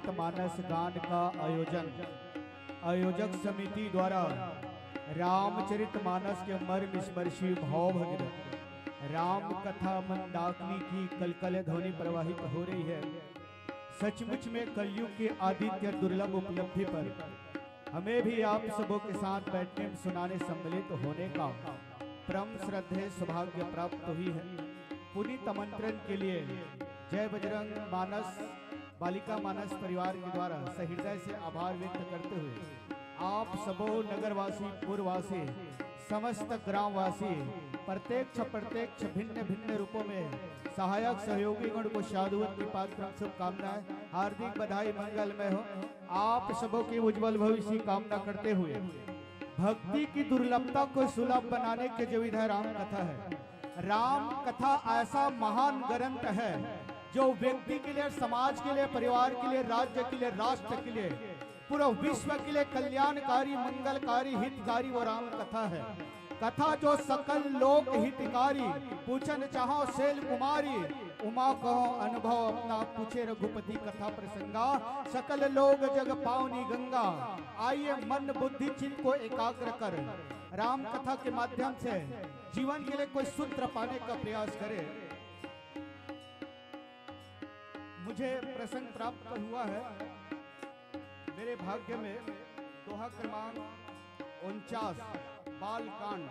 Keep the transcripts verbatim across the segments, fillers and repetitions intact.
रामचरित मानस गान का आयोजन आयोजक समिति द्वारा रामचरित मानस के मर्म स्पर्शी भाव भगीरथ राम कथा मंदाकिनी की कलकल ध्वनि प्रवाहित हो रही है। सचमुच में कलयुग के आदित्य दुर्लभ उपलब्धि पर हमें भी आप सबों के साथ बैठने में सुनाने सम्मिलित होने का परम श्रद्धेय सौभाग्य प्राप्त हुई है। पुनीत आमंत्रण के लिए जय बजरंग मानस बालिका मानस परिवार के द्वारा सहृदय से आभार व्यक्त करते हुए आप सबो नगरवासी, पुरवासी, समस्त ग्रामवासी प्रत्यक्ष प्रत्यक्ष भिन्न भिन्न रूपों में सहायक सहयोगी गण को साधुवत की पात्र शुभकामनाएं, हार्दिक बधाई, मंगलमय हो। आप सबों के उज्जवल भविष्य की कामना करते हुए भक्ति की दुर्लभता को सुलभ बनाने के जो विधा राम कथा है, राम कथा ऐसा महान ग्रंथ है जो व्यक्ति के लिए, समाज के लिए, परिवार के लिए, राज्य के लिए, राष्ट्र के लिए, पूरा विश्व के लिए कल्याणकारी, मंगलकारी, हितकारी वो राम कथा है। कथा जो सकल लोक हितकारी, पूछन चाहो सेल कुमारी, उमा कहो अनुभव अपना, पूछे रघुपति कथा प्रसंगा, सकल लोग जग पावनी गंगा। आइए मन बुद्धि चित्त को एकाग्र कर राम कथा के माध्यम से जीवन के लिए कोई सूत्र पाने का प्रयास करें। मुझे प्रसंग प्राप्त हुआ है मेरे भाग्य में, दोहा क्रमांक उनचास, बाल कांड।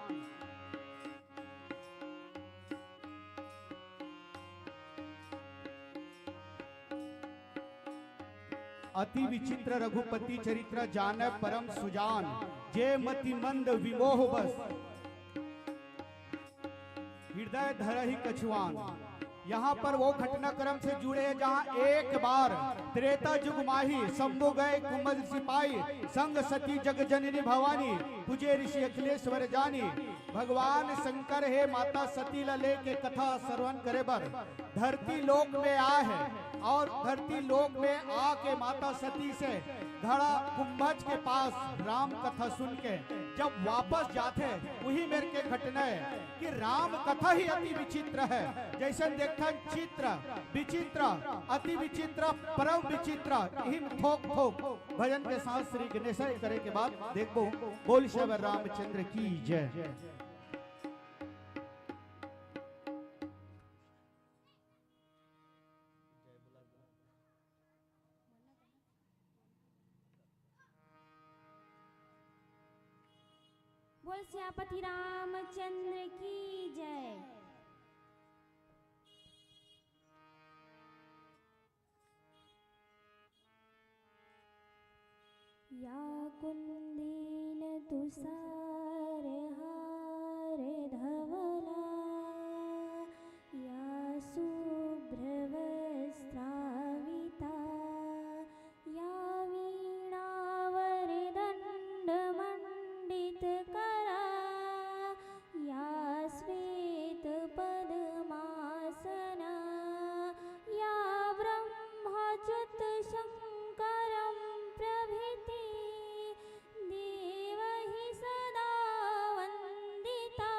अति विचित्र रघुपति चरित्र, जाने परम सुजान, जे मति मंद विमोह बस, हृदय धरहि कछुआन। यहाँ पर वो घटनाक्रम से जुड़े हैं जहाँ एक बार त्रेता युग माही, शंभु गए कुंभ सिपाही, संग सती जग जननी भवानी, पूजे ऋषि अखिलेश्वर जानी। भगवान शंकर हे माता सती ला लेके कथा श्रवण करे बर धरती लोक में आए हैं और धरती लोक में आके माता सती से घड़ा कुंभज के पास राम कथा सुन के जब वापस जाथे, वही मेर के घटना है कि राम कथा ही अति विचित्र है। जैसे देखथन चित्र विचित्र, अति विचित्र, परम विचित्र, इही में थोक थोक भजन के साथ श्री गणेश करे के बाद देखबो। बोल श्री रामचंद्र की जय। बोल सियापति रामचंद्र की जय। या कुन्देन तुषारहार धवला, या शुभ्रवस्त्रावृता, या वीणावरदण्डमण्डितकरा, या श्वेतपद्मासना, या ब्रह्मच्युतशङ्करं प्रभृति देवहि सदा वन्दिता।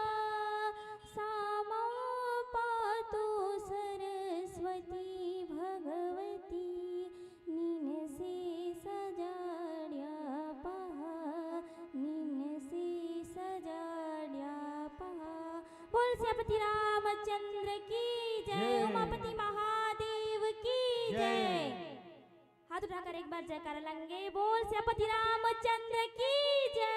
सा मम पातु सरस्वती भगवती, निन से सजाड्या पहा, निन से सजाड्या पहा। बोल सियापति रामचंद्र की जय, जय। उमापति महादेव की जय। जय। हाथ उठाकर एक बार जयकारा लगाएंगे, बोल सियापति रामचंद्र की जय।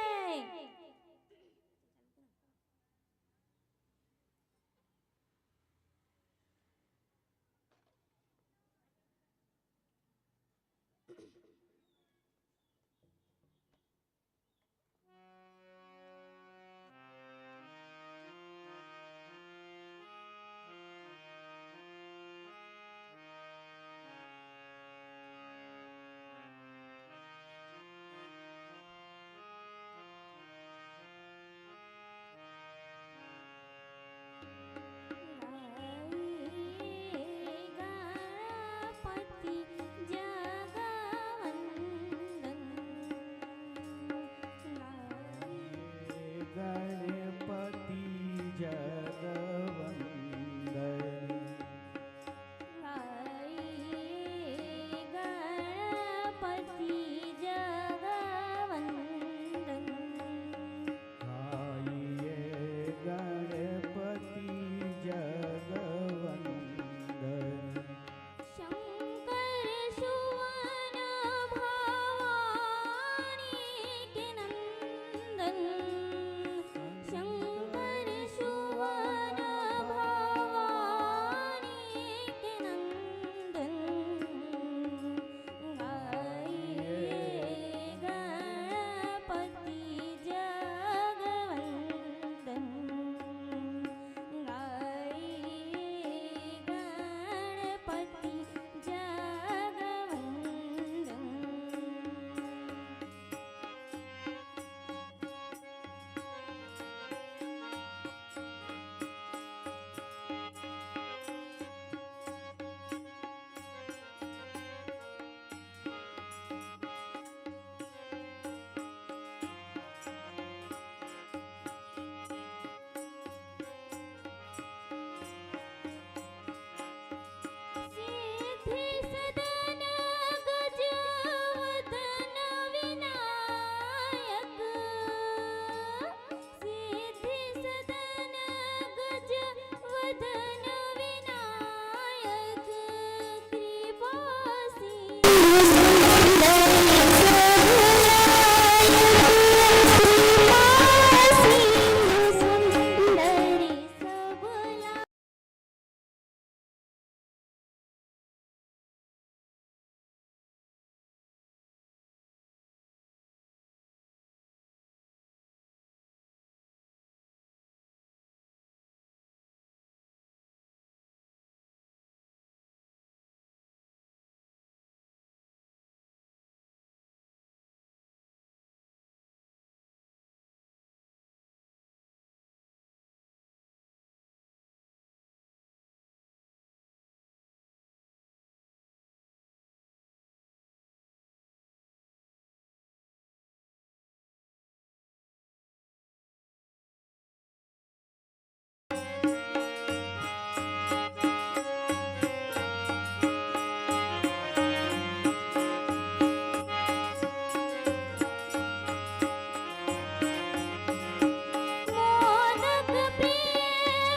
मोदक प्रिय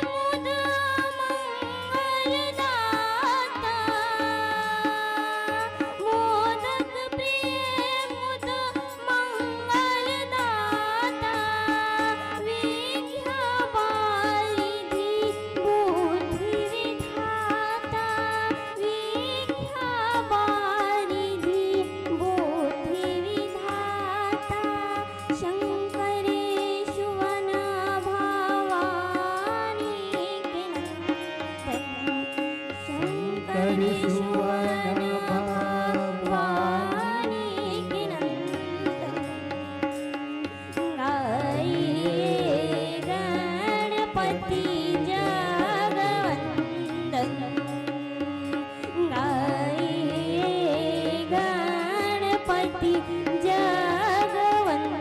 मुद मंगलदाता, मोदक प्रिय मुद मंगलदाता, विद्या बारिधि बुद्धि विधाता, विद्या बारिधि बुद्धि विधाता, शंकर सुवन भवानी के नंदन, शंकर सुवन भवानी के नंदन। गाइए गणपति जगवंदन, गाइए गणपति जगवंदन।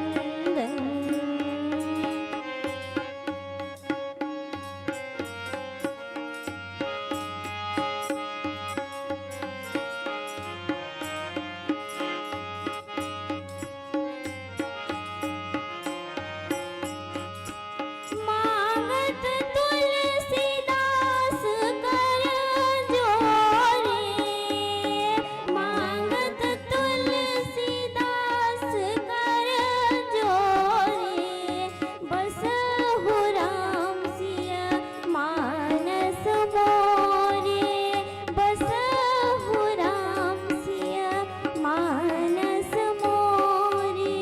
मांगत तुलसीदास कर जोरे, मांगत तुलसीदास कर जोरे, बसहु राम सिय मानस मोरे, बसहु राम सिय मानस मोरे।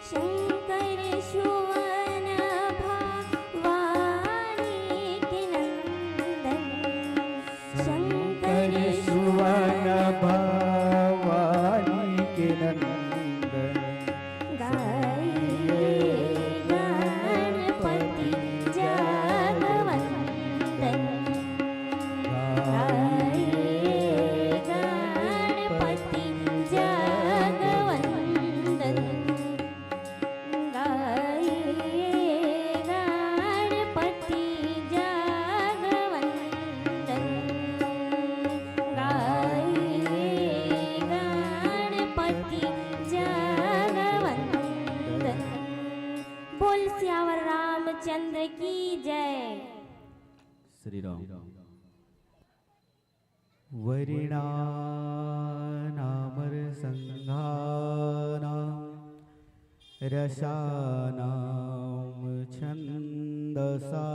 शंकर सुवन भवानी के नंदन, शंकर सुवन भवानी के नंदन। गाइए गणपति जगवंदन, गाइए गणपति जगवंदन, गाइए गणपति जगवंदन, गाइए गणपति जगवंदन। बोल सियावर रामचंद्र की जय। श्री राम। वरिणानामरसंघानां रसानां छन्दसामपि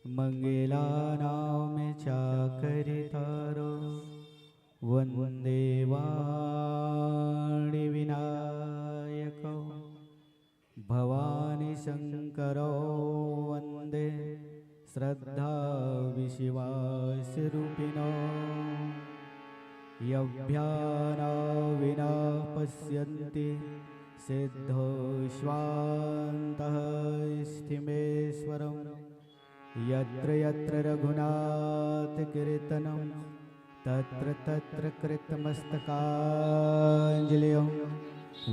मङ्गलानां चाकरितरो वन्दे वाणिविनायकौ। भवानी शंकरौ वन्दे श्रद्धाविश्वासरूपिणौ। यभ्यानाविना पश्यन्ति सिद्धौ स्वान्तः स्थिमेश्वरम्। यत्र यत्र रघुनाथकीर्तनं तत्र तत्र कृतमस्तकाञ्जलिं।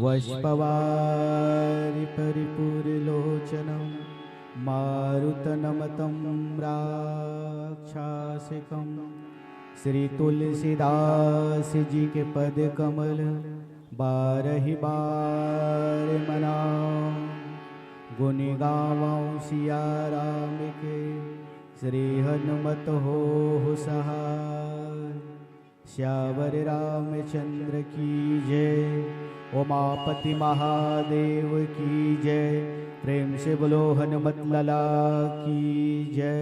वष्पवारि परिपूरलोचनं मारुतनमतं राक्षासिकं। श्री तुलसीदास जी के पद कमल बारहि बार मनाओ। गुनि गावौ सिया राम के श्री हनुमत होहु सहाय। सियावर रामचंद्र की जय। उमापति महादेव की जय। प्रेम से बोलो हनुमत लाला की जय।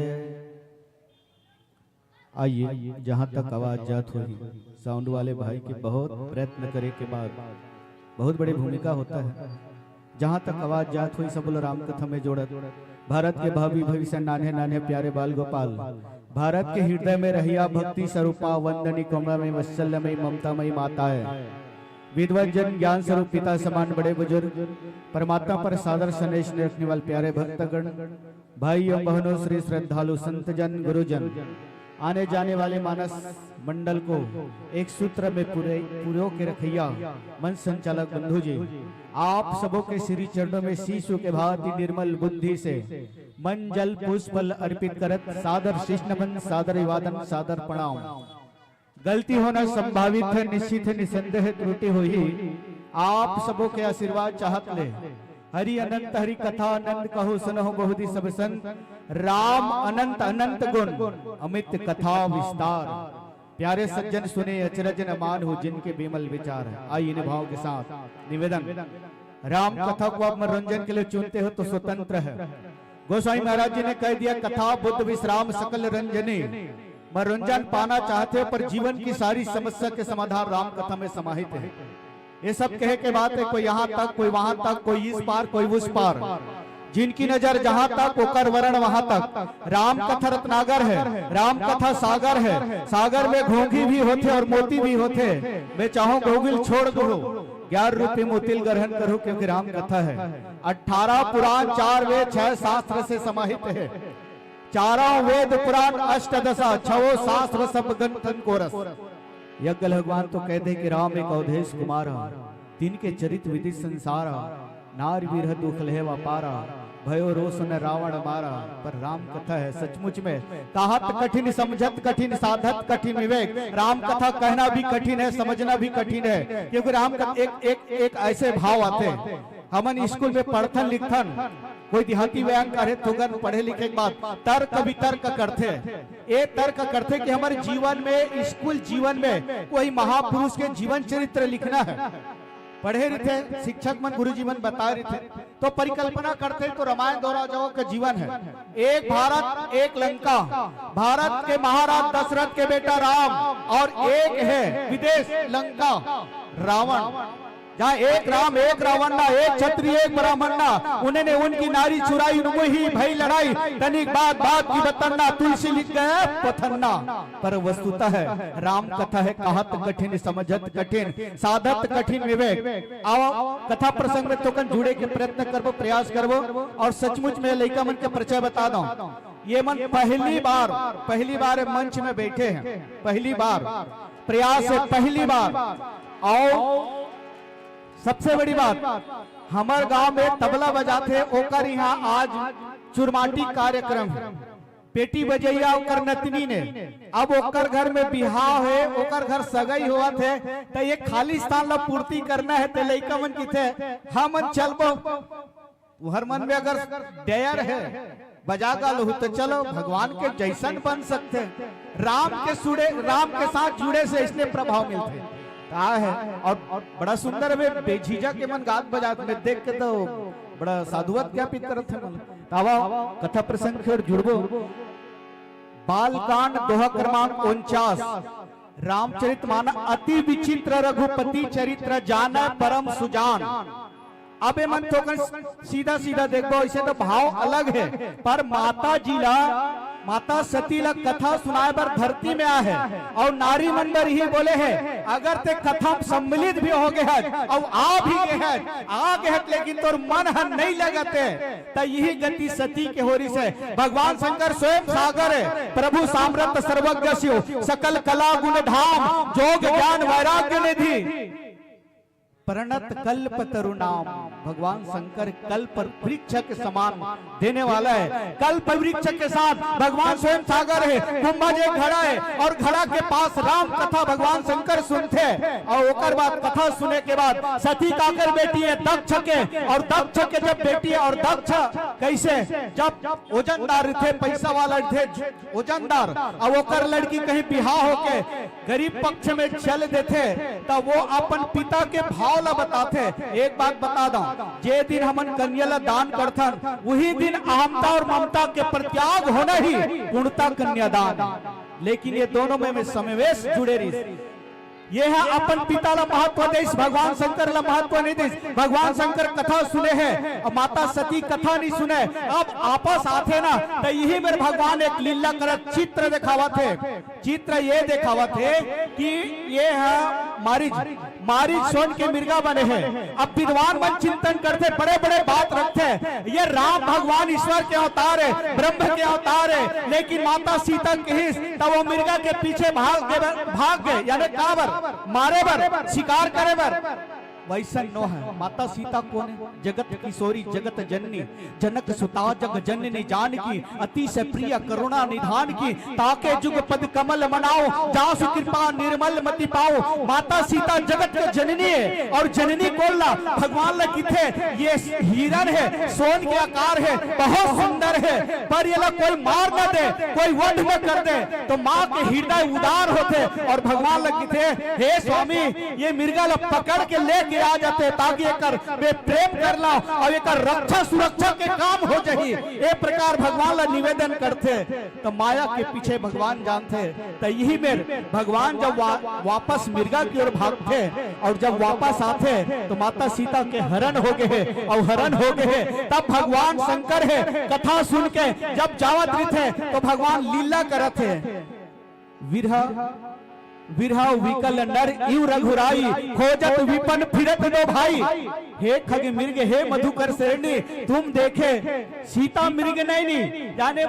आइए, जहाँ तक आवाज जात होही, साउंड वाले भाई के बहुत प्रयत्न करे के बाद बहुत बड़ी भूमिका होता है। जहाँ तक आवाज जात होही, सब बोलो राम कथा में जोड़त। भारत के भावी भविष्य, नान्हे नान्हे प्यारे बाल गोपाल, भारत के हृदय में रहिया भक्ति स्वरूपा, वंदनी कमला में वत्सल्य में ममता मई माता है। विद्वत जन ज्ञान स्वरूप पिता समान बड़े बुजुर्ग, परमात्मा पर सादर संदेश रखने वाले प्यारे भक्तगण, भाई एवं बहनों, श्री श्रद्धालु संत जन, गुरुजन, आने जाने वाले मानस मंडल को एक सूत्र में पूरे, पूरो के रखैया मंच संचालक बंधु जी, आप सबों के श्री चरणों में शीश के भांति निर्मल बुद्धि से मन जल पुष्प फल अर्पित करत सादर शीश नमन, सादर अभिवादन, सादर प्रणाम। गलती होना संभावित है, निश्चित है, निसंदेह त्रुटि होही। आप सबों के आशीर्वाद चाहत ले हरि अनंत हरि कथा आनंद कहु सुनहु बहुधि सब संत, राम अनंत अनंत गुण अमित कथा विस्तार। प्यारे सज्जन सुने अचरज न मानहु जिनके विमल विचार। आइए इन्हीं भाव के साथ निवेदन, राम कथा को आप मनोरंजन के लिए चुनते हो तो स्वतंत्र है। गोसाई महाराज जी ने कह दिया, कथा बुद्ध विश्राम सकल रंजनी। मनोरंजन पाना चाहते हो पर जीवन की सारी समस्या के समाधान राम कथा में समाहित है। ये सब कहे के बात है, कोई यहाँ तक, कोई वहां तक, कोई इस पार, कोई उस पार। जिनकी नजर जहां तक, ओकर वरण वहां तक। राम कथा रत्नागर है, राम कथा सागर है। सागर में घोंघी भी होथे और मोती भी होथे। मैं चाहूं घोंघी ल छोड़ दो, ज्ञान रूपी मोती ल ग्रहण करो, क्योंकि राम कथा है। अठारह पुराण, चार वेद, छह शास्त्र से समाहित है। चारों वेद पुराण अष्टदशा, छवो शास्त्र सब ग्रंथन को रस। यज्ञ भगवान तो कह दे कि राम एक अवधेश कुमारा, तिनके चरित विदित संसारा, नार बिरह दुख लहे वा पारा, भयो रोष न रावण मारा। पर राम कथा है सचमुच में, कहत कठिन समझत कठिन साधत कठिन विवेक। राम कथा कहना भी कठिन है, समझना भी कठिन है, क्योंकि राम कथा एक, एक, एक ऐसे भाव आथे। हमन स्कूल में पढ़थन लिखथन, कोई देहाती बयान करे थोकन पढ़े लिखे के बाद तर्क वितर्क करथे। ए तर्क करथे कि हमर जीवन में, स्कूल जीवन में कोई महापुरुष के जीवन चरित्र लिखना है। पढ़े रहिथे, शिक्षक मन, गुरुजी मन बताए रहिथे, तो परिकल्पना करथे तो रामायण दौरा जाओ के जीवन है। एक भारत, एक लंका, भारत के महाराज दशरथ के बेटा राम, और एक है विदेश लंका रावण। जहाँ एक राम, एक रावण ना, एक क्षत्रिय, एक ब्राह्मण ना, उन्होंने उनकी नारी चुराई, उनको ही भई लड़ाई, तनिक बात, बात की बतन्ना, तुलसी लिख गया पथन्ना। पर वस्तुतः राम कथा है, कहत कठिन, समझत कठिन, साधत कठिन विवेक। आओ, कथा प्रसंग में थोकन जुड़े के प्रयत्न करबो, प्रयास करबो, और सचमुच में लइका मन के परिचय बता दो। ये मन पहली बार, पहली बार मंच में बैठे हैं, पहली बार प्रयास है, पहली बार। आओ, सबसे बड़ी बात, हमर गांव में तबला बजाथे, ओकर यहाँ आज चुरमाटी कार्यक्रम है। पेटी बजैया ओकर नतनी ने, अब ओकर घर में बिहाव है, ओकर घर सगई होवत है, त ये खाली स्थान ला पूर्ति करना है, त लइका मन किथे, हमन चलबो। तुहर मन में अगर डर है, बजा गा लहू, तो चलो, भगवान के जैसन बन सकथे। राम के सुड़े, राम के साथ जुड़े से इसने प्रभाव मिलथे। का है? और बड़ा सुंदर में बेझिझक के मन गात बजात में देख के तो बड़ा साधुवाद ज्ञापित करत है मन। तावा कथा प्रसंग के ओर जुड़बो। बालकांड दोहा क्रमांक उनचास। रामचरित मानस अति विचित्र रघुपति चरित्र जानय परम सुजान। अब ये मन थोकन सीधा सीधा देखबो, इसे तो भाव अलग है, पर माता जी ला, माता सती ला कथा सुनाए बर धरती में आए है और नारी मन बर ही बोले है, अगर ते कथा में सम्मिलित भी हो गए है और आ भी गए है, आ गए है, लेकिन तोर मन ह नहीं लगते, त यही गति सती के होरी से। भगवान शंकर स्वयं सागर है, प्रभु सामरथ सर्वज्ञ शिव, सकल कला गुण धाम, जोग ज्ञान वैराग्य निधि। प्रणत कल्प तरु नाम। भगवान शंकर कल्प वृक्ष के समान देने वाला है। कल्प वृक्ष के साथ भगवान स्वयं सागर है, कुंभज एक घड़ा है, और घड़ा के पास राम कथा भगवान शंकर सुनथे। और ओकर बाद, कथा सुने के बाद, सती काकर बेटी है? दक्ष के। और दक्ष के जब बेटी है, और दक्ष कैसे? जब वजनदार रहिथे, पैसा वाला रहिथे, वजनदार, अब ओकर लड़की कहीं बिहाव होके गरीब पक्ष में चल देथे, त वो अपन पिता के भाव ला बताथे। एक बात बता दंव, जे दिन हमन कन्या ला दान करथन, उही दिन अहमता और ममता के परित्याग होना ही पूर्णता कन्यादान है। लेकिन ये दोनों में, में समावेश जुड़े रहिस। ये ह अपन पिता ला महत्व देस, भगवान शंकर ला महत्व नहीं देस। भगवान शंकर कथा सुने हे, अब माता सती कथा नहीं सुने। अब आपस आथे ना, त इही मेर भगवान एक लीला करत चित्र देखावत हे। चित्र ये देखावत हे कि ये ह मारीच, मारीच सोन के मिर्गा बने हे। अब विद्वान मन चिंतन करथे, बड़े-बड़े बात रखथे, ये राम भगवान ईश्वर के अवतार हे, ब्रह्म के अवतार हे, लेकिन माता सीता कहिस, त वो मिर्गा के पीछे भाग गे बर, भाग गे, यानी काबर? मारे बर, शिकार करे बर। वैसन नो हे। माता सीता कोन हे? जगत किशोरी, जगत जननी, जनक सुता जग जननी जानकी, अतिशय प्रिय करुणा निधानकी, ताके जुग पद कमल मनाओ, जासु कृपा निर्मल मति पाओ। माता सीता जगत के जननी हे, और जननी कोन ला? भगवान ला किथे, ये हिरण हे, सोन के आकार हे, बहुत सुंदर हे, पर ये ला कोई मार न दे, कोई वध न कर दे, तो माँ के हृदय उदार होथे। और भगवान ला किथे, हे स्वामी, ये मिर्गा ला पकड़ के लेके आ जाते, ताकि एकर में प्रेम कर ला और एकर रक्षा सुरक्षा के काम हो जाही। ए प्रकार भगवान ला निवेदन करथे, त माया के पीछे भगवान जानथे। त इही मेर भगवान जब वा-, वापस मिर्गा की ओर भागथे और जब वापस आथे, तो माता सीता के हरण हो गे हे, और हरण हो गे हे, तब भगवान शंकर हे, कथा सुन के जब जावत रहिथे, तो भगवान लीला करत हे। विरह, विरह विकल नर इव रघुराई, खोजत विपन फिरत दो भाई। हे खग मृग, हे मधुकर श्रेणी, तुम देखे सीता मृग नैनी। यानी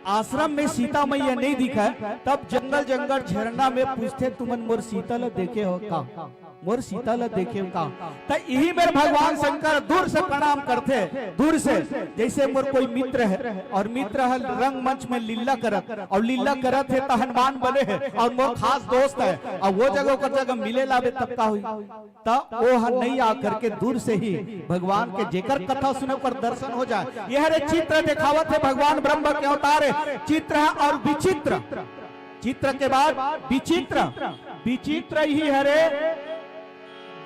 आश्रम में सीता मैया नहीं दिखय, तब जंगल जंगल झरना में पूछथे, तुमन मोर सीता ल देखे हो का? मोर सीता ल देखे हो का? त इही मेर भगवान शंकर दूर से प्रणाम करथे, दूर से, जैसे मोर कोई मित्र हे और मित्र ह रंगमंच में लीला करत, और लीला करत हे त हनुमान बने हे और मोर खास दोस्त हे, और वो जगह ओकर जगह मिले लाबे तब का होही? त ओ ह नहीं आ करके दूर से ही भगवान के जेकर कथा सुने ओकर दर्शन हो जाए। ये हरे चित्र देखावत हे, भगवान ब्रह्म के अवतार हे। चित्र हे और विचित्र, चित्र के बाद विचित्र, विचित्र ही हरे।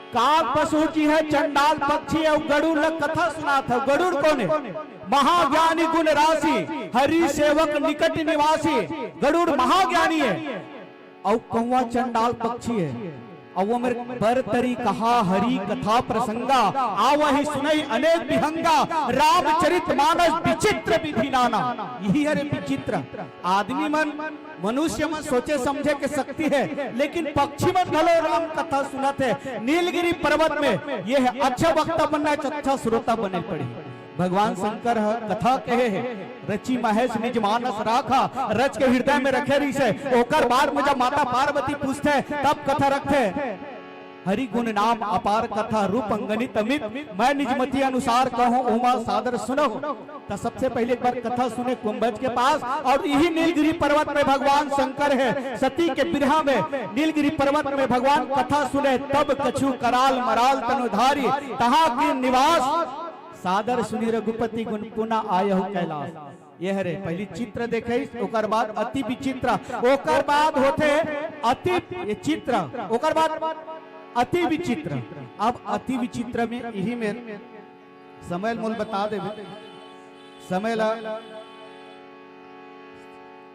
काग पशु जी हे, चंडाल पक्षी हे, अउ गरुड़ ल कथा सुनात हे। गरुड़ कोन हे? महाज्ञानी गुण राशि, हरि सेवक निकट निवासी। गरुड़ महाज्ञानी हे। अउ कौवा चंडाल पक्षी हे। अउ वो मेर बर तरी कहा हरि कथा प्रसंगा, आवहि सुनहि अनेक विहंगा, रामचरित मानस विचित्र विधि नाना। इही हरे विचित्र। आदमी मन, मनुष्य मन सोचे समझे के शक्ति हे, लेकिन पक्षी मन घलो राम कथा सुनत हे। नीलगिरी पर्वत में ये हे, अच्छा वक्ता बनना हे, अच्छा श्रोता बने पड़ही। भगवान शंकर ह कथा कहे हे, रचि महेश निज मानस राखा, रच के हृदय में रखे रहिस हे। ओकर बाद में जब माता पार्वती पूछथे, तब कथा रखथे। हरि गुण नाम अपार कथा रूप अंगनित अमित, मैं निज मति अनुसार कहूँ उमा सादर सुनहु। त सबसे पहले एक बार कथा सुने कुंभज के पास, और इही नीलगिरी पर्वत में भगवान शंकर हे, सती के बिरहा में नीलगिरी पर्वत में भगवान कथा सुने, तब कछु कराल मराल तनु धारी, तहाँ की निवास सादर सुनि रघुपति गुण पुना आयहु कैलास। ये हरे पहली चित्र देखे, ओकर बाद अति विचित्र, ओकर बाद होथे अति, ये चित्र, ओकर बाद अति विचित्र। अब अति विचित्र में इही मेर समय ल मोल बता देबे, समय ला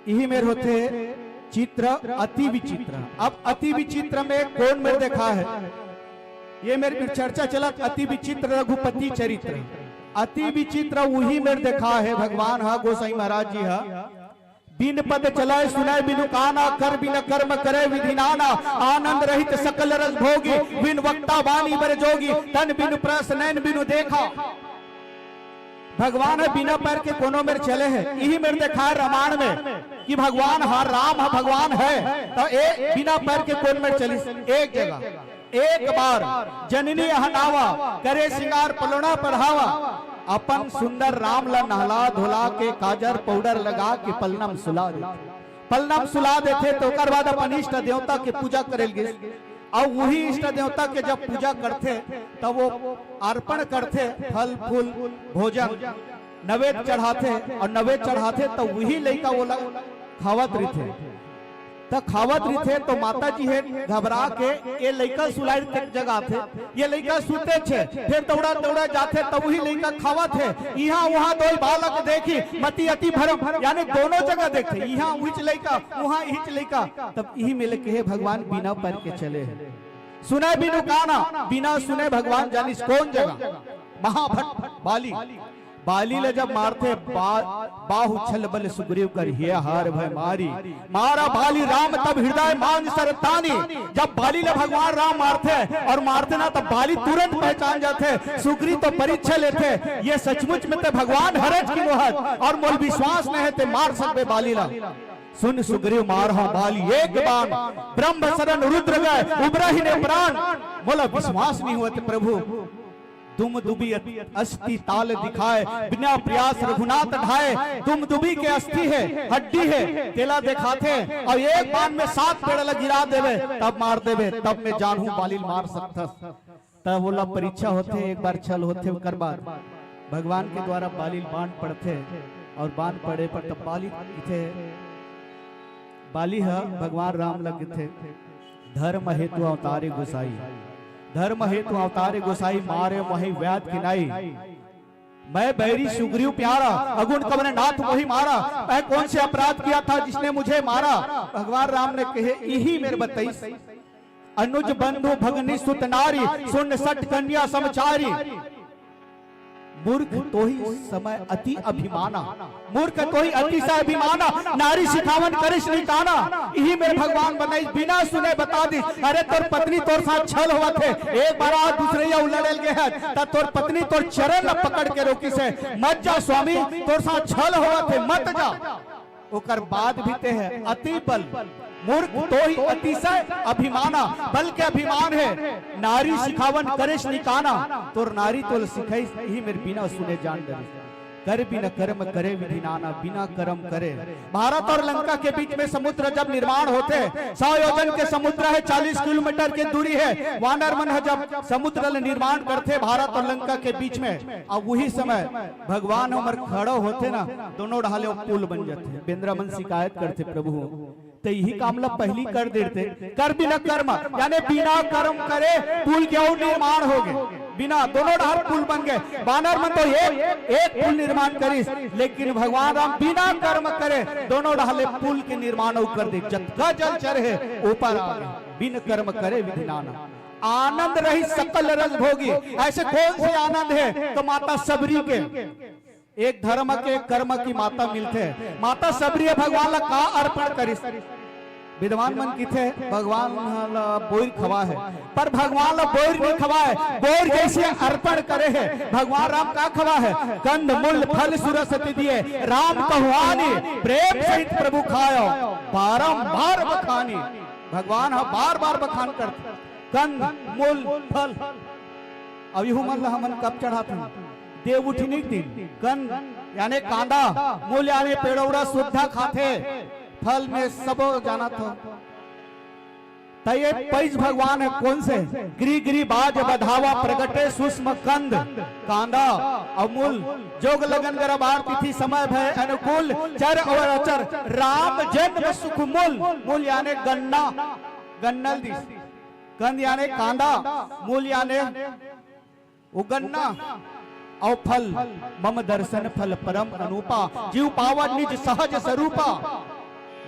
इही मेर होथे चित्र अति विचित्र। अब अति विचित्र में कोन मेर देखा हे? ये मेर, मेर चर्चा चलत अति विचित्र रघुपति चरित्र। अति विचित्र उही मेर देखा हे भगवान ह, गोसाई महाराज जी ह। बिन पद चलय सुनय बिनु काना, कर बिन कर्म करय विधि नाना। आनंद रहित सकल रस भोगी, बिन वक्ता वाणी बर जोगी। तन बिनु प्रस नैन बिनु देखा। भगवान ह बिना पैर के कोनो मेर चले हे। इही मेर देखा हे रामायण में कि भगवान ह, राम ह भगवान हे, त ए बिना पैर के कोन मेर चलिस? एक जगह। एक बार जननी यह नावा, करे सिंगार पलोना पढ़ावा। अपन सुंदर राम ला नहला धोला के काजर पाउडर लगा के पलनम सुला देथे। पलनम सुला देथे त ओकर बाद अपन इष्ट देवता के पूजा करे ल गिस। अउ उही इष्ट देवता के जब पूजा करथे त वो अर्पण करथे, फल फूल भोजन नवेद चढ़ाथे, अउ नवेद चढ़ाथे त उही लइका ओला खावत रहिथे। त खावत रहिथे त माता जी हे घबरा के ए लइका सुलाइर के जगह आथे, ए लइका सुते छे, फेर दौड़ा दौड़ा जाथे त उही लइका खावत हे। इहाँ उहाँ दोई बालक देखी मति अति भरम, यानी दोनों जगह देखथे, इहाँ उहिच लइका उहाँ इहिच लइका। तब इही में ले कहे भगवान बिना पर के चले हे। सुने बिनु काना, बिना सुने भगवान जानिस कोन जगह। महाभट बाली, बाली ल जब मारथे बा, बाहु छल बल सुग्रीव कर हिय हार भय मारी। मारा बाली राम तब हृदय मान सर तानी। जब बाली ल भगवान राम मारथे अउ मारथे ना, तब बाली तुरंत पहचान जाथे। सुग्रीव तो परीक्षा लेथे, ए सचमुच में ते भगवान हरच कि नोहच, अउ मोला विश्वास नइ हे ते मार सकबे बाली ला। सुन सुग्रीव मारहौं बाली एक बान, ब्रह्म सरन रुद्र गए उबरहि ने प्राण। मोला विश्वास नइ होवत प्रभु, दुम दुबी अति ताल दिखाए, बिना प्रयास रघुनाथ ढाए। दुम दुबी के अस्थि हे, हड्डी हे, तेला देखाथे, अउ एक बान में सात पेड़ ल गिरा देबे, तब मार देबे, तब में जानहूं बाली ल मार सकथस। तब ओला परीक्षा होथे, एक बार छल होथे, ओकर बाद भगवान के द्वारा बाली ल बान पड़थे, अउ बान पड़े पर तब बाली कथे, बाली ह भगवान राम ल कथे, धर्म हेतु अवतारे गोसाई, धर्म हेतु अवतारे गोसाई, मारे मोहि व्याध की नाई। मैं बैरी सुग्रीव प्यारा, अगुन कवने नाथ मोहि मारा, मैं कौन से अपराध किया था जिसने मुझे मारा? भगवान राम ने कहे, इही मेर बतइस, अनुज बंधु भगनी सुत नारी, सुन सठ कन्या समचारी। मूर्ख तोहि समय अति अभिमाना, मूर्ख तोहि अतिशय अभिमाना, नारी सिखावन करिस निकाना। इही मेर भगवान बनइस, बिना सुने बता दिस, अरे तोर पत्नी तोर साथ छल होवत हे, एक बार अउ दूसरइया उ लड़े ल गे हे, त तोर पत्नी तोर चरण ल पकड़ के रोकिस हे, मत जा स्वामी, तोर साथ छल होवत हे, मत जा। ओकर बाद भी ते हे अति बल, मूर्ख तोहि अतिशय अभिमाना, बल के अभिमान हे, नारी सिखावन करिस निकाना, तोर नारी तोल सिखइस, इही मेर बिना सुने जान डरिस। कर बिन कर्म करे विधि नाना, बिना कर्म करे। भारत अउ लंका के बीच में समुद्र जब निर्माण होथे, सौ योजन के समुद्र हे, चालीस किलोमीटर के दूरी हे, वानर मन ह जब समुद्र ल निर्माण करथे भारत अउ लंका के बीच में, अउ उही समय भगवान हमर खड़ा होथे ना, दोनों डहार ले ओ पुल बन जाथे। बेंदरा मन शिकायत करथे, प्रभु, ते इही काम ला पहिली कर देते, कर बिना कर्म, यानी बिना कर्म करे पुल के अउ निर्माण हो गे, बिना, दोनों डहार पुल बन गे। बानर मन तो एक, एक पुल निर्माण करिस, लेकिन भगवान राम बिना कर्म करे दोनों डहार ले पुल के निर्माण अउ कर दे। जतका जलचर हे ऊपर आ गे, बिन कर्म करे विधि नाना। आनंद रहित सकल रस भोगी, अइसे कौन से आनंद हे? त माता सबरी के, एक धर्म के, एक कर्म की माता मिलथे। माता सबरी ह भगवान ला का अर्पण करिस? विद्वान मन किथे, भगवान ह ला बोइर खवाए हे, पर भगवान ला बोइर नइ खवाए, बोइर जइसे अर्पण करे हे। भगवान राम का खवाए हे? कंद मूल फल सुरस अति दिए, राम कहु आनि, प्रेम सहित प्रभु खायो, बारंबार बखानी। भगवान ह बार बार बखान करथे। कंद, मूल, फल। अब इहू मन ल हमन कब चढ़ाथन? देव उठनी के दिन। कंद यानी कांदा, मूल यानी पेड़ौड़ा सुद्धा खाथे, फल में सबो जानत हो। त ये पैज भगवान हे कोन से? गिरि गिरि बाज बधावा प्रगटे सूक्ष्म कंद, कांदा अउ मूल। जोग लगन गरबार तिथि समय भय अनुकूल, चर अउ अचर राम जन्म सुख मूल। मूल यानी गन्ना, गन्ना ल दिस। कंद याने कांदा, मूल याने उगन्ना, अउ फल मम दर्शन फल परम अनूपा, जीव पावन निज सहज स्वरूपा।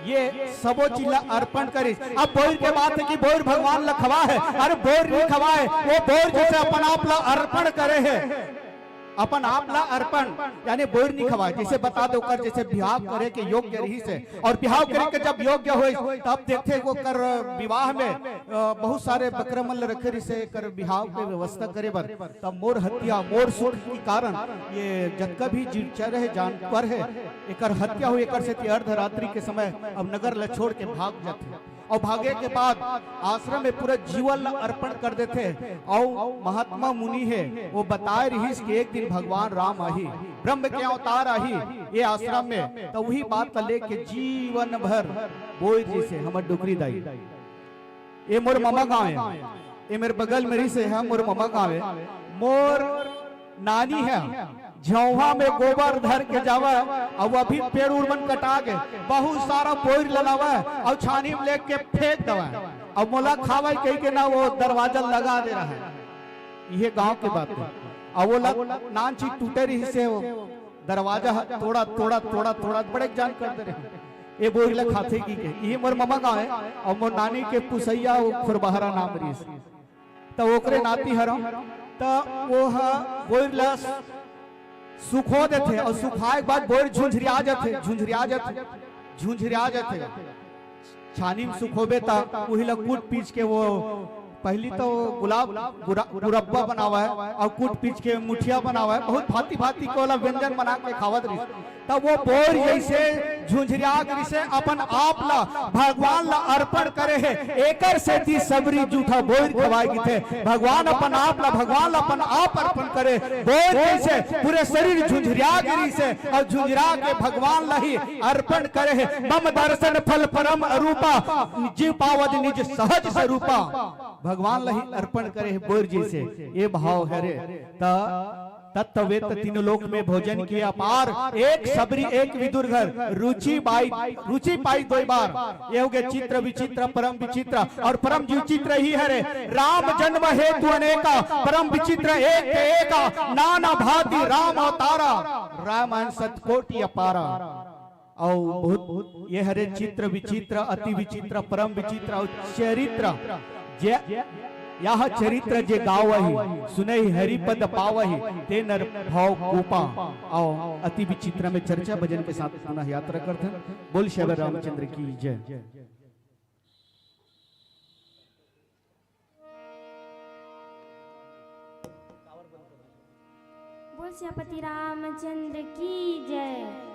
ये सबो चीज ला अर्पण करिस। अब बोइर के बात हे कि बोइर भगवान ला खवाए हे, अरे बोइर नइ खवाए, वो बोइर जइसे अपन आप ला अर्पण करे हे। अपन आप ला अर्पण, यानी बोइर नइ खवाए, जइसे बता दे ओकर जइसे बिहाव करे के योग्य रहिस हे, अउ बिहाव करे के जब योग्य होइस, तब देखथे ओकर विवाह में, अ, बहुत सारे बकरा मन ल रखे रहिस हे, एकर बिहाव के व्यवस्था करे बर। तब मोर हत्या, मोर सुख के कारण ये जतका भी जीवचर हे, जानवर हे, एकर हत्या होइस, एकर सेती अर्धरात्रि के समय अब नगर ल छोड़ के भाग जाथे। अउ भागे के बाद आश्रम में पूरा जीवन ला अर्पण कर देथे। अउ महात्मा मुनि हे, वो बताए रहिस कि एक दिन भगवान राम आही, ब्रह्म के अवतार आही ये आश्रम में। तो वही बात ला लेके जीवन भर बोइर जइसे हमर डोकरी दाई, ये मोर ममा गाँव हे, ये मेरे बगल में रहिसे हे मोर ममा गाँव हे, मोर नानी हे, झौहा में गोबर धर के जावे, अउ अभी पेड़ उड़ मन कटा गे, बहुत सारा बोइर ललावे, अउ छानी में लेके फेंक देवे, अउ मोला खावे कहि के ना वो दरवाजा लगा दे रहा है। ये गांव के बात है। अउ वो लत नान चीज टूटे रहिसे, वो दरवाजा ह तोड़ा, तोड़ा, तोड़ा, तोड़ा, बड़े जान कर दे रहे। ये बोइर ला खाथे की के, ये मोर ममा गाँव हे, अउ मोर नानी के पुसैया वो खुरबहरा नाम रहिस। त ओकरे नाती हरंव, त वो ह बोइर ला सुखो देथे, अउ सुखाए के बाद बोइर झुंझरिया जाथे, झुंझरिया जाथे, झुंझरिया जाथे। छानी में सुखोबे त उही ला कूट पीस के वो, पहली तो गुलाब गुरा-, गुरब्बा बनावा है, अउ कूट पीस के मुठिया बनावा है, बहुत भांति भांति के ओला व्यंजन बना के खावत रहिस। तब वो बोइर जइसे झुंझरिया गे रहिसे, अपन आप ला भगवान ला अर्पण करे हे, एकर सेती सबरी जूठा बोइर खवाए गिथे। भगवान अपन आप ला, भगवान ला अपन आप अर्पण करे। बोइर जइसे पूरे शरीर झुंझरिया गे रहिसे, अउ झुंझरिया के भगवान ला ही अर्पण करे हे। मम दर्शन फल परम अरूपा, जीव पावत निज सहज स्वरूपा। भगवान ला ही अर्पण करे हे बोइर जइसे, ये भाव हरे। त तत्ववेत्त तीनों लोक में भोजन किए अपार, एक सबरी एक विदुर घर, रुचि बाई, रुचि पाई दोई बार। ये हो गए चित्र विचित्र परम विचित्र, अउ परम विचित्र ही हरे। राम जन्म हेतु अनेका, परम विचित्र एक ते एका, नाना भांति राम अवतारा, रामायण शतकोटि अपारा। अउ बहुत ये हरे चित्र विचित्र, अति विचित्र, परम विचित्र अउ चरित्र, जे यह चरित्र जे गावही, सुनहि हरिपद पावही, ते नर भव कोपा। अउ अति विचित्र में चर्चा भजन के साथ पुनः यात्रा करथन। बोल श्री रामचंद्र की जय। बोल सियापति रामचंद्र की जय।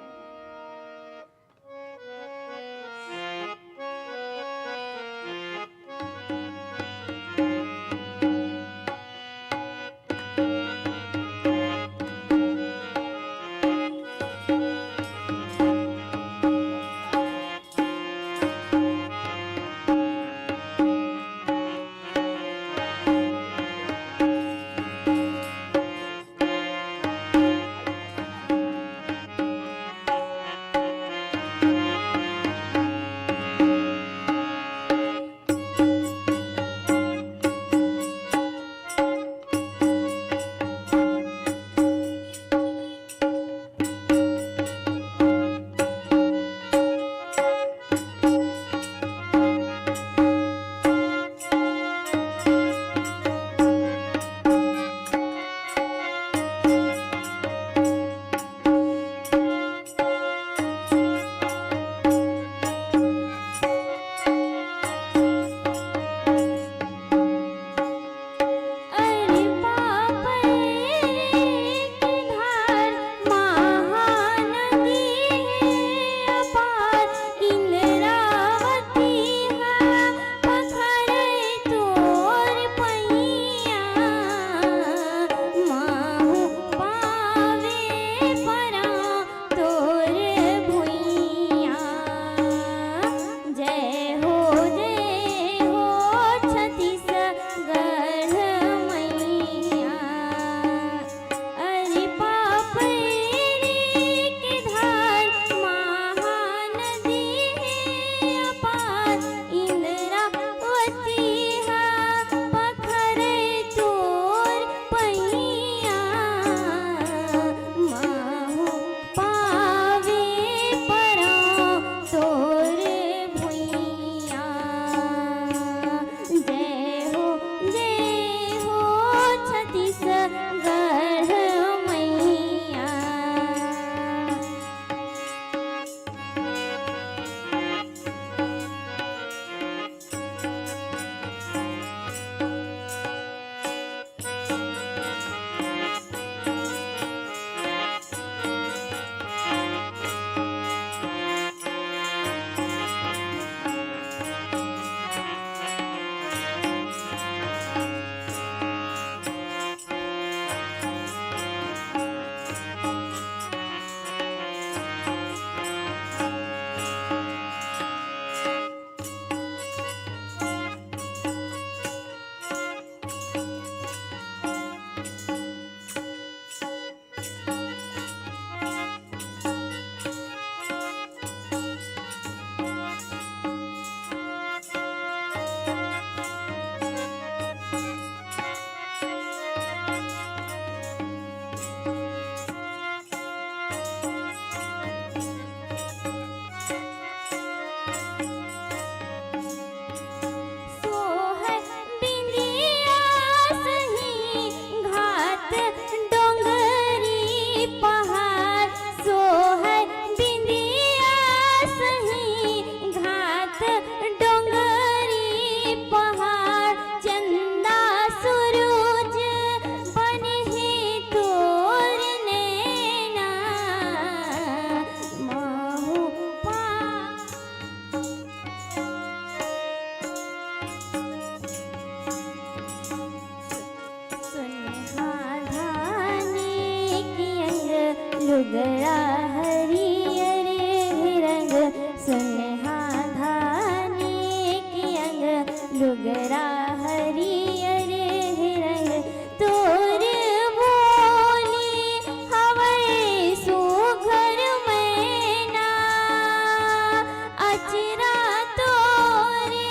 लुगरा हरियर हे रंग, सुनहा धानी के अंग। लुगरा हरियर हे रंग, तोर बोली हवय सुघर मैना। अचरा तोरे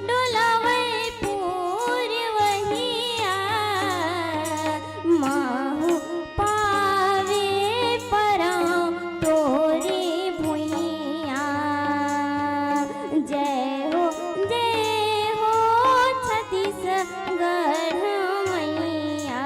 डोलावय पुरवहिया, महूँ पावे परँव तोरे भुइयाँ। जय हो, जय हो छत्तीसगढ़ मैया।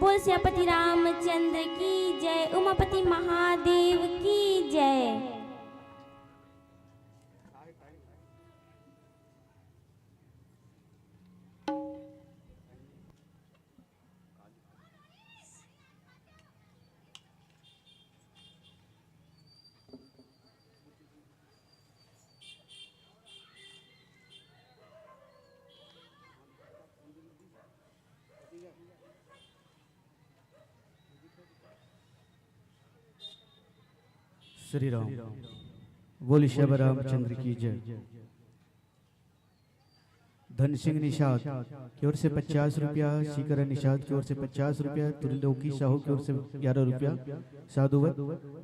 बोल सियापति रामचंद्र की जय, उमापति महादेव की जय। श्री राम। बोल सियावर रामचंद्र की जय। धन सिंह निषाद की ओर से पचास रुपया, सीकर निषाद की ओर से पचास रुपया, त्रिलोकी साहू की ओर से ग्यारह रुपया। साधुवत।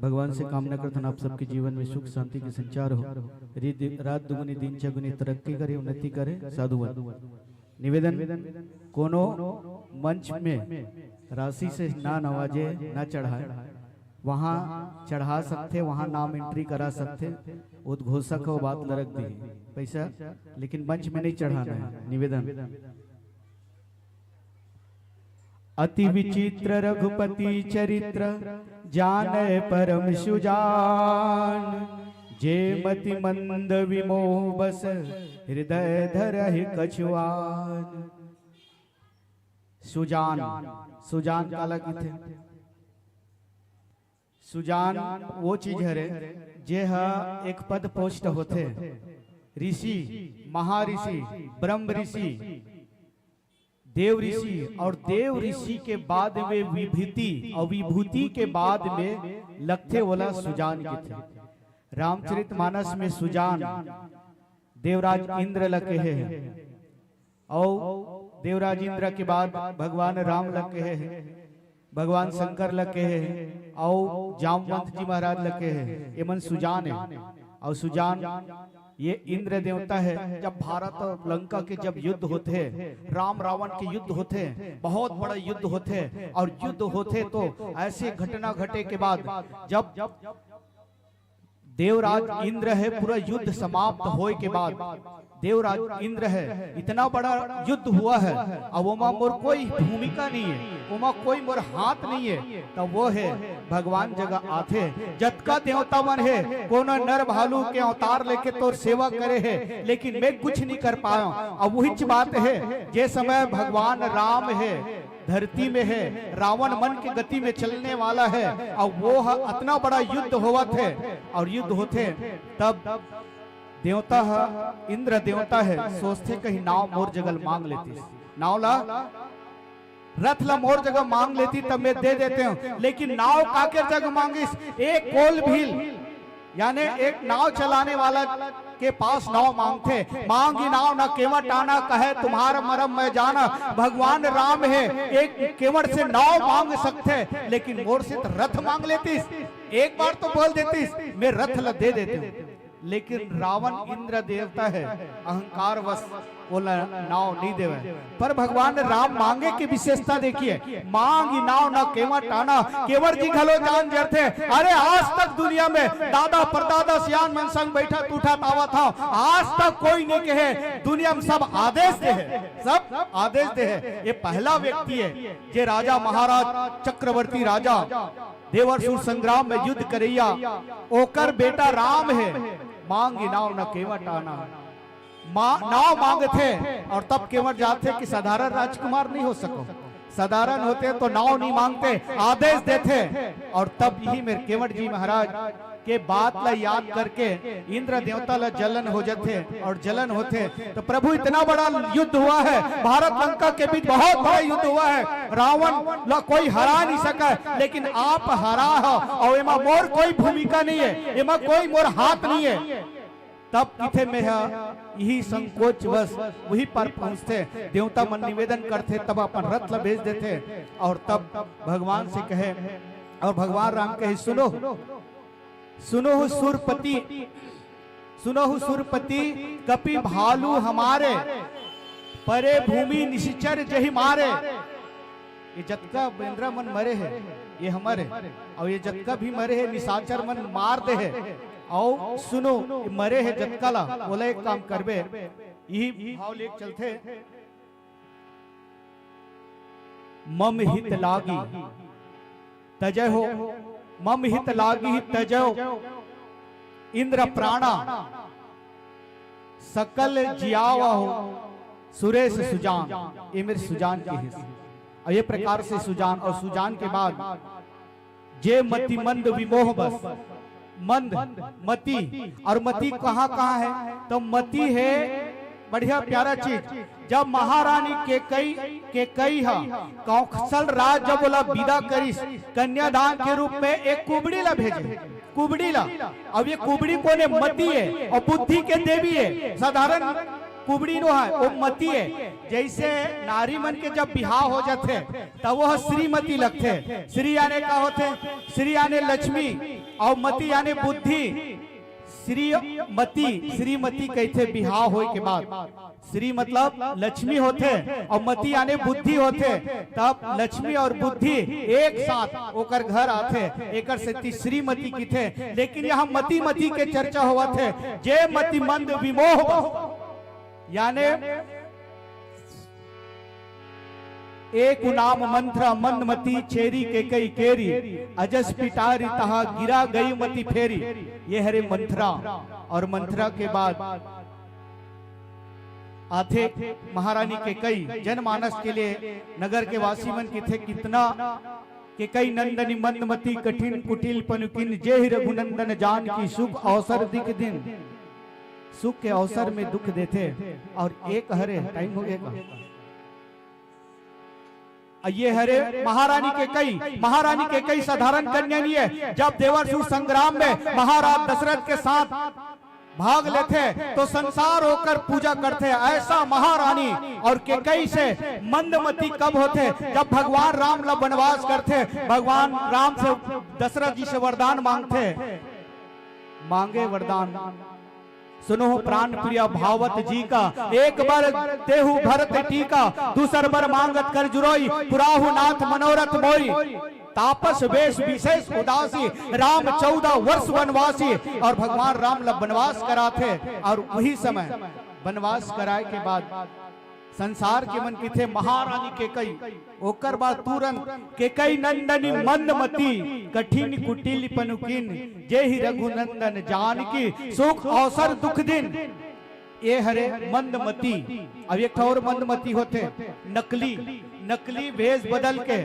भगवान से कामना करथन आप सबके जीवन में सुख शांति के संचार हो, रात दुगुनी दिन चगुनी तरक्की करे, उन्नति करे। साधुवत। निवेदन, कोनो मंच में राशि से ना नवाजे, ना चढ़ाए। वहाँ चढ़ा सकथे, वहाँ नाम entry करा सकथे, उद्घोषक हो बात ल रख दी पैसा, लेकिन मंच में नहीं चढ़ाना है। निवेदन। अति विचित्र रघुपति चरित्र, जानय परम सुजान। जे मति मंद विमोह बस, हृदय धरहि कछुआन। सुजान, सुजान काला कहिथे? सुजान वो चीज हरे, जे ह एक पद पोस्ट होथे। ऋषि, महाऋषि, ब्रह्म ऋषि, देव ऋषि, और देव ऋषि के बाद में विभूति, और विभूति के बाद में लगथे, ओला सुजान कथे। रामचरित मानस में सुजान देवराज इंद्र ल कहे हे, और देवराज इंद्र के बाद भगवान राम ल कहे हे, भगवान शंकर ल कहे हे, और जामवंत जी महाराज ल कहे हे। एमन सुजान हे, और सुजान ये इंद्र देवता हे। जब भारत और लंका के जब युद्ध होथे, राम रावण के युद्ध होथे, बहुत बड़ा युद्ध होथे, और युद्ध होथे तो ऐसे घटना घटे के बाद जब देवराज इंद्र हे, पूरा युद्ध समाप्त होए के बाद देवराज इंद्र हे, इतना बड़ा युद्ध हुआ हे, अब ओमा मोर कोई भूमिका नहीं हे, ओमा कोई मोर हाथ नहीं हे, त वो हे भगवान जगह आथे। जतका देवता मन हे, कोनो नर भालू के अवतार लेके तोर सेवा करे हे, लेकिन मैं कुछ नहीं कर पाया। अब वहीच बात हे, जे समय भगवान राम हे, धरती में हे, रावण मन के गति में चलने वाला हे, और वो ह अतना बड़ा युद्ध होवत हे, और युद्ध होथे तब देवता ह, इंद्र देवता हे, सोचथे कहीं नाव मोर जगह मांग लेतिस, नाव ला, रथ ला मोर जगह मांग लेती तब मैं दे देते हूँ, लेकिन नाव काकर जगह मांगिस? एक कोल भील, यानी एक नाव चलाने वाला के पास नाव मांगथे। मांगी नाव न केवट आना, कहे तुम्हार मरम मैं जाना। भगवान राम हे, एक केवट से नाव मांग सकथे, लेकिन मोर से त रथ मांग लेतिस, एक बार तो बोल देतिस मैं रथ ल दे देते हूँ। लेकिन रावण इंद्र देवता हे, अहंकार वश ओला नाव नहीं देवे। पर भगवान राम मांगे के विशेषता देखिए, मांगी नाव न केवट आना, केवट जी घलो जान जरथे। अरे आज तक दुनिया में दादा परदादा सियान मन संग बैठा तूठा तावत हव, आज तक कोई नहीं कहे, दुनिया में सब आदेश दे हे, सब आदेश दे हे। ये पहला व्यक्ति हे जे राजा महाराज चक्रवर्ती राजा देवर सुर संग्राम में युद्ध करैया, ओकर बेटा राम हे, मांगी नाव न केवट आना। मा-, नाव मांगथे और तब केवट जाथे कि साधारण राजकुमार नहीं हो सको, साधारण होते तो नाव नहीं मांगते, आदेश देथे और तब यही मेरे केवट जी महाराज के बात ला याद करके इंद्र देवता ला जलन हो जाथे और जलन होथे। तो प्रभु, इतना बड़ा युद्ध हुआ है, भारत लंका के बीच बहुत बड़ा युद्ध हुआ है, रावण ला कोई हरा नहीं सका, लेकिन आप हरा हो और एमा मोर कोई भूमिका नहीं है, एमा कोई मोर हाथ नहीं है। तब किथे में ह यही संकोच वश वही पर पहुंचथे, देवता मन निवेदन करथे, तब अपन रथ ला भेज देथे और तब भगवान से कहे और भगवान राम कहे, सुनो, सुनहु सुरपति, सुनहु सुरपति, कपि भालु हमारे, परे भूमि निशिचर जहि मारे। ये जतका बेंदरा मन मरे हे, ये हमर हे, और ये जतका भी मरे हे, निशाचर मन मार दे हे। और सुनो, ये मरे हे जतका ला, ओला एक काम करबे, यही भाव लेके चलथे। मम हित लागी तजय हो, मम हित लागी तजय इंद्र प्राणा, सकल जियावा हो सुरेश सुजान। ये मेरे सुजान के हिस्से। और ये प्रकार से सुजान, और सुजान के बाद जे मति मंद विमोह बस, मंद, मति, और मति कहाँ कहाँ है? तो मति है बढ़िया प्यारा चीज। जब महारानी केकई, केकई ह कौशल राज जब ओला विदा करिस कन्यादान के रूप में, एक कुबड़ी ला भेजे, कुबड़ी ला। अब ये कुबड़ी कोन हे? मति है, और बुद्धि के देवी है। साधारण कुबड़ी नो है, वो मति है। जैसे नारी मन के जब बिहाव हो जाथे, तब वो श्रीमती लगथे। श्री याने का होथे? श्री याने लक्ष्मी, और मति याने बुद्धि। श्रीमती, श्रीमती कहिथे बिहाव होए के बाद। श्री मतलब लक्ष्मी होथे और मति याने बुद्धि होथे। तब लक्ष्मी और बुद्धि एक साथ ओकर घर आथे, एकर सेती श्रीमती किथे। लेकिन यहाँ मति मति के चर्चा होवत हे, जे मति मंद विमोह बस, याने एक नाम मंथरा मंदमती चेरी केकई केरी, अजस पिटारी तहा गिरा गई मति फेरी। ये हरे मंथरा। और मंथरा के बाद आथे महारानी केकई। जनमानस के लिए नगर के वासी मन किथे कितना केकई नंदनी मंदमती कठिन कुटिल पनुकिन जेहि रघुनंदन जान की सुख अवसर दिख दिन। सुख के अवसर में दुख देथे। और एक हरे टाइम हो गया का? ये हरे महारानी कैकई। महारानी कैकई साधारण कन्या नहीं है। जब देवर सुर संग्राम में महाराज दशरथ के साथ भाग लेथे तो संसार ओकर पूजा करथे, ऐसा महारानी। और कैकई से मंदमती कब होथे? जब भगवान राम ला वनवास करथे, भगवान राम से, दशरथ जी से वरदान मांगथे, मांगे वरदान, सुनो प्राण प्रिया भावत जी का, एक बार देहु भरत टीका, दूसर बार मांगत कर जुरोई, पुराहु नाथ मनोरथ मोई। तापस वेश विशेष उदासी, राम चौदह वर्ष वनवासी। और भगवान राम ला वनवास कराथे, और वही समय वनवास कराए के बाद संसार के मन किथे महारानी कैकई, ओकर बाद तुरंत कैकई नंदनी मंदमती, कठिन कुटिल पनुकिन, जेहि रघुनंदन जानकी, सुख अवसर दुख दिन। ये हरे मंदमती। अब एक ठो और मंदमती होथे, नकली, नकली भेष बदल के।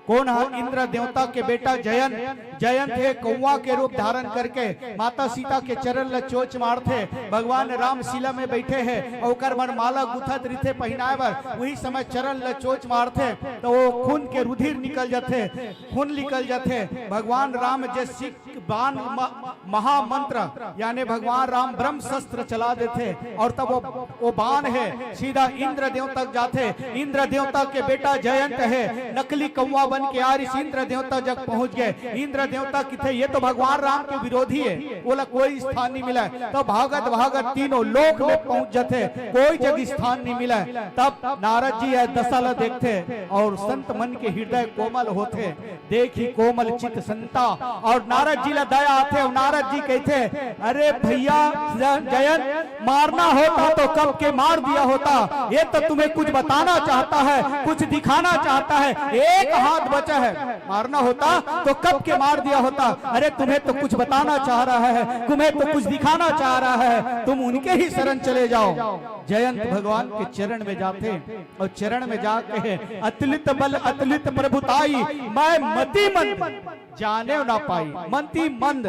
कोन ह? इंद्र देवता के बेटा जयंत। जयंत हे कौवा के रूप धारण करके माता सीता के चरण ल चोच मारथे। भगवान राम शिला में बैठे हे, ओकर मन माला गुथत रिथे पहिनाए बर, वही समय चरण ल चोच मारथे तो वो खून के रुधिर निकल जथे, खून निकल जथे। भगवान राम जे सिख बाण म-, महामंत्र यानी भगवान राम ब्रह्म शस्त्र चला देथे और तब वो, वो बाण हे सीधा इंद्रदेव तक जाथे। इंद्रदेवता के बेटा जयंत हे, नकली कौवा बन के आ रहिस, इंद्रदेवता जग पहुंच गए। इंद्रदेवता किथे, ये तो भगवान राम के विरोधी हे, ओला कोई स्थान नहीं मिला। तो भागत भागत तीनों लोक में पहुंच जथे, कोई जग स्थान नहीं मिला। तब नारद जी यह दशा ला देखथे और संत मन के हृदय कोमल होथे। देखी कोमल चित संता और नारद जी ला दया आथे और नारद जी कहथे, अरे भैया ज-, जयंत, मारना होता तो कब के मार दिया होता। ये तो तुम्हें कुछ बताना चाहता है, कुछ दिखाना चाहता है, एक हाथ बचा है, मारना होता तो कब के मार दिया होता। अरे तुम्हें तो कुछ बताना चाह रहा है, तुम्हें तो कुछ दिखाना चाह रहा है, तुम उनके ही शरण चले जाओ। जयंत भगवान के चरण में जाथे और चरण में जाके, अतुलित बल अतुलित प्रभुताई, मैं मति मंद जाने ना पाई। मति मंद,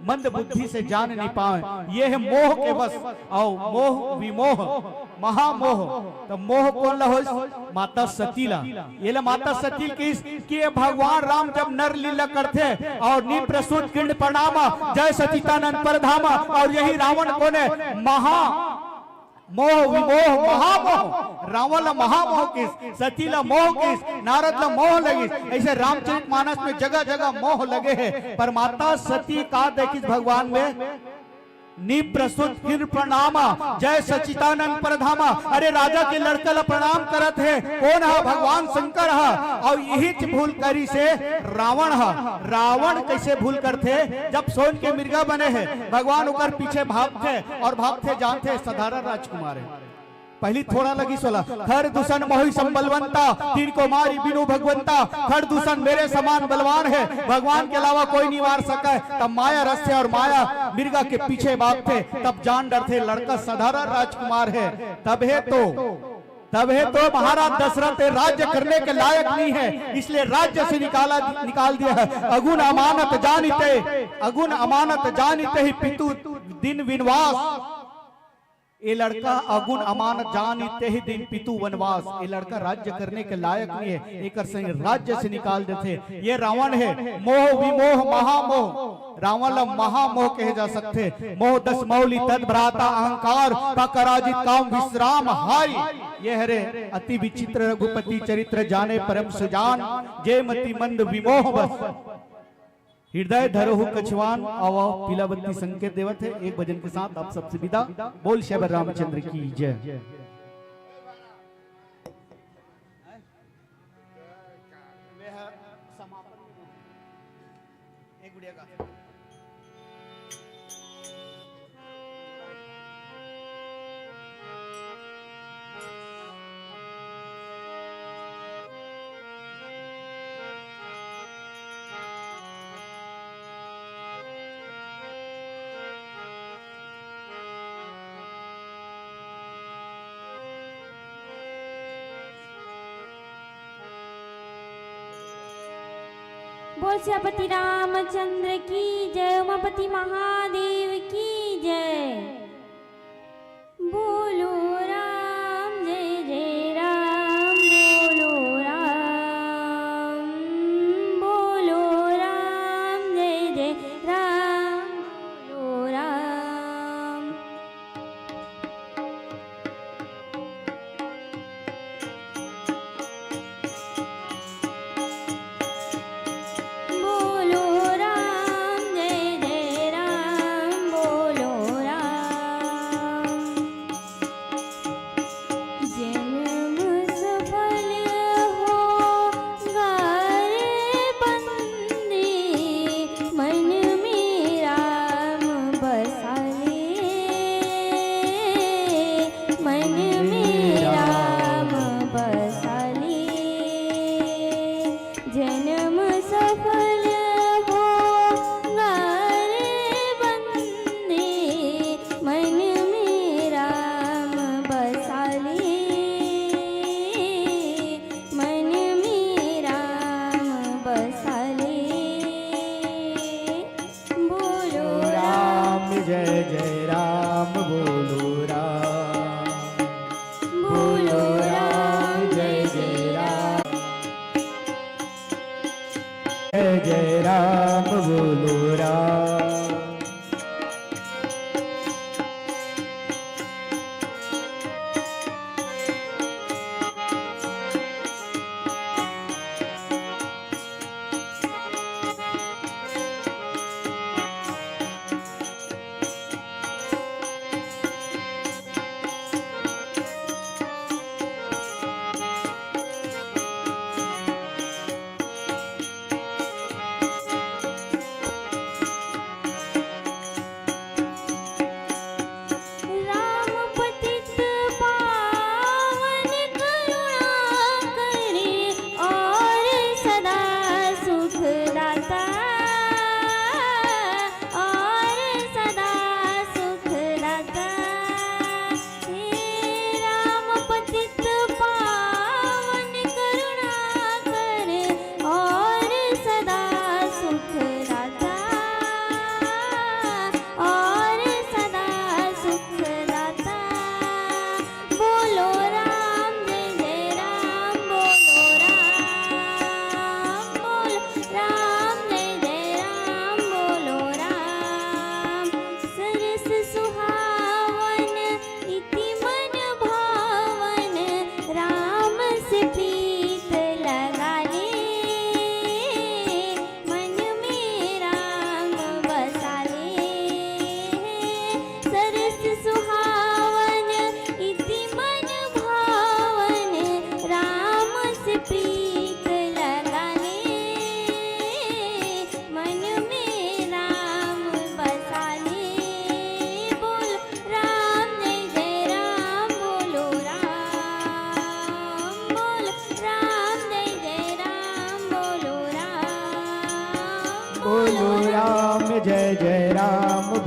मंद बुद्धि से जान नहीं पाए। ये है मोह के वश। और मोह विमोह, महामोह। तो मोह कोन ला होइस? माता सती ला। ये ला माता सती किस कि ये भगवान राम जब नर लीला करथे और नीम प्रसूत किरण प्रणाम, जय सचितानंद परधाम, और यही रावण कोन हे? महा मोह विमोह महामोह। रावण ला महामोह किस, सती ला मोह किस, नारद ला मोह लगिस। ऐसे रामचरित मानस में जगह जगह मोह लगे हे, पर माता सती का देखिस भगवान में? नीम प्रसूत किरण प्रणाम, जय सचितानंद परधाम। अरे राजा के लड़का ला प्रणाम करत हे, कोन हा? भगवान शंकर हा। और यही भूल करिस हे रावण हा। रावण कैसे भूल करथे? जब सोन के मिर्गा बने हे, भगवान ओकर पीछे भागथे और भागथे, जानथे साधारण राजकुमार हे। पहली थोड़ा लगिस ओला, खर दूषण मोहि संबलवंता, तिनको मारि बिनु भगवंता। खर दूषण मेरे समान बलवान हे, भगवान के अलावा कोई नहीं मार सके। तब माया रस हे और माया मिर्गा के पीछे भागथे, तब जान डरथे लड़का साधारण राजकुमार हे। तब हे तो, तब हे तो महाराज दशरथ हे राज्य करने के लायक नहीं हे, इसलिए राज्य से निकाला, निकाल दिया हे। अगुन अमानत जानिते, अगुन अमानत जानिते ही पितु दीन विनवास। ये लड़का अगुन अमानत जानिते ही दीन पितु वनवास। ये लड़का राज्य करने के लायक नहीं हे, एकर संग राज्य से निकाल देथे। ये रावण हे मोह विमोह महामोह। रावण ला महामोह कहे जा सकथे। मोह दस मौलि तद भ्राता अहंकार, पराजित काम विश्राम हारी। ये हरे अति विचित्र रघुपति चरित्र जाने परम सुजान, जे मति मंद विमोह बस। हृदय धरहु कछुआन, आवा पीला बत्ती संकेत देवत हे। एक भजन के साथ आप सबसे विदा। बोल शबर रामचंद्र की जय। बोल सियापति रामचंद्र की जय, उमापति महादेव की जय। बोलो राम, जय जय राम, बोलो राम।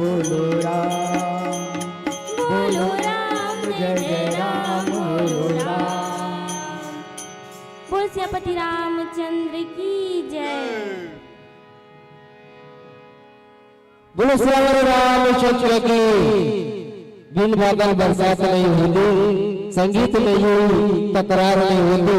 बोलो राम, बोलो राम, जय जय राम, बोलो राम। बोल सियापति रामचंद्र की जय। बोलो सियावर रामचंद्र की। बिन बादल बरसात नहीं होती, संगीत में यूं तकरार नहीं होती,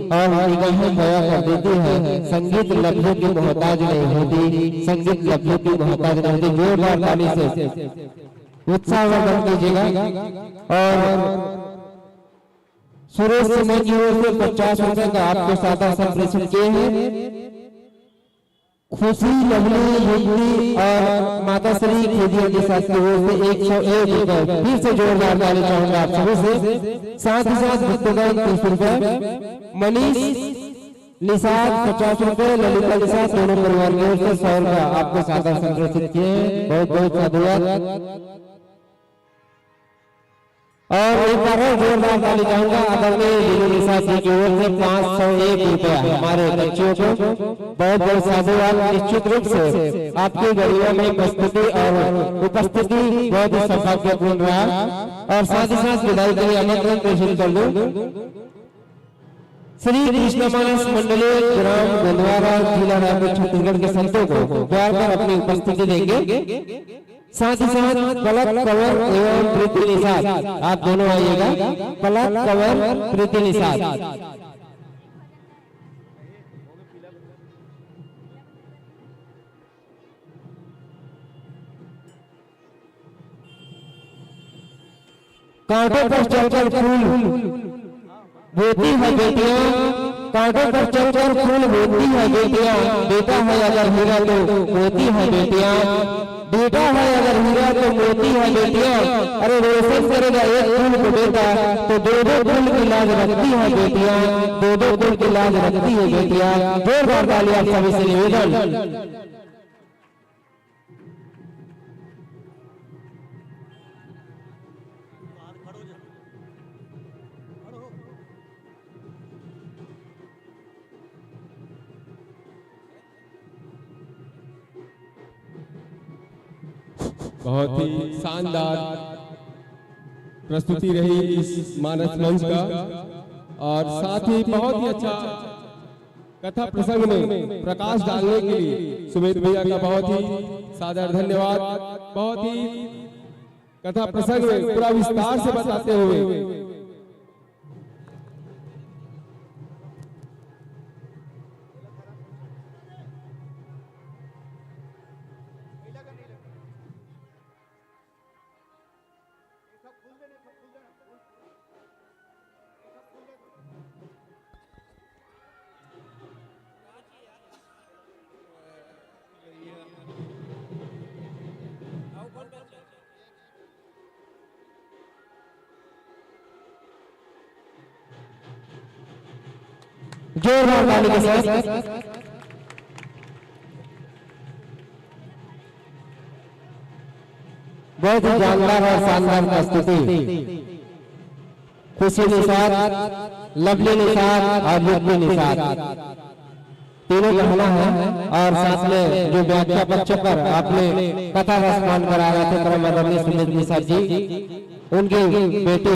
और निगाहें बयां कर देती है, संगीत लफ्जों की मोहताज नहीं होती, संगीत लफ्जों की मोहताज नहीं होती। जोरदार ताली से उत्साहवर्धन कीजिएगा। और सुरेश सिन्हा की ओर से पचास रुपए का आपको सादा संप्रेषण किए हैं। खुशी, लवली, युक्ति और माता श्री खेदिया के साथ की ओर से एक सौ एक रुपए। फिर से जोरदार ताली चाहूंगा आप सभी से। साथ ही साथ गुप्तदान तीस रुपए, मनीष निषाद पचास रुपए, ललिता निषाद दोनों परिवार की ओर से सौ रुपए आपको सादा संप्रेषित किए हैं। बहुत बहुत साधुवाद। और एक बार और जोरदार ताली चाहूंगा आदरणीय लीलू निषाद जी की ओर से पाँच सौ एक रुपया हमारे बच्चियों को। बहुत बहुत साधुवाद। निश्चित रूप से आपकी गरिमा में उपस्थिति और उपस्थिति बहुत ही सौभाग्यपूर्ण रहा। और साथ ही साथ विदाई के लिए आमंत्रण प्रेषित कर दूं। श्री कृष्ण मानस मंडली, ग्राम गोंदवारा, जिला रायपुर, छत्तीसगढ़ के संतों को द्वार पर अपनी उपस्थिति देंगे। साथ ही साथ पलक कंवर एवं प्रीति निषाद, आप दोनों आइएगा। पलक कंवर, प्रीति निषाद। कांटों पर चढ़कर फूल बोती है बेटियां, कांटों पर चढ़कर फूल बोती है बेटियां। बेटा है अगर हीरा तो मोती है बेटियां, बेटा है अगर हीरा तो मोती है बेटियां। अरे रोशन करेगा एक फूल को बेटा, तो दो दो फूल की लाज रखती है बेटियां, दो दो फूल की लाज रखती है बेटियां। जोरदार ताली आप सभी से निवेदन। बहुत ही शानदार प्रस्तुति रही इस मानस मंच का, और साथ ही बहुत ही अच्छा कथा प्रसंग में प्रकाश डालने के लिए सुमित भैया का बहुत ही सादर धन्यवाद। बहुत ही कथा प्रसंग में पूरा विस्तार से बताते हुए जोरदार ताली के साथ। बहुत ही जानदार और शानदार प्रस्तुति। खुशी निषाद, लवली निषाद और युक्ति निषाद, तीनों कहना है। और साथ में जो व्याख्या पक्ष पर आपने कथा का स्मरण कराया थे परम आदरणीय सुमित निषाद जी, उनकी बेटी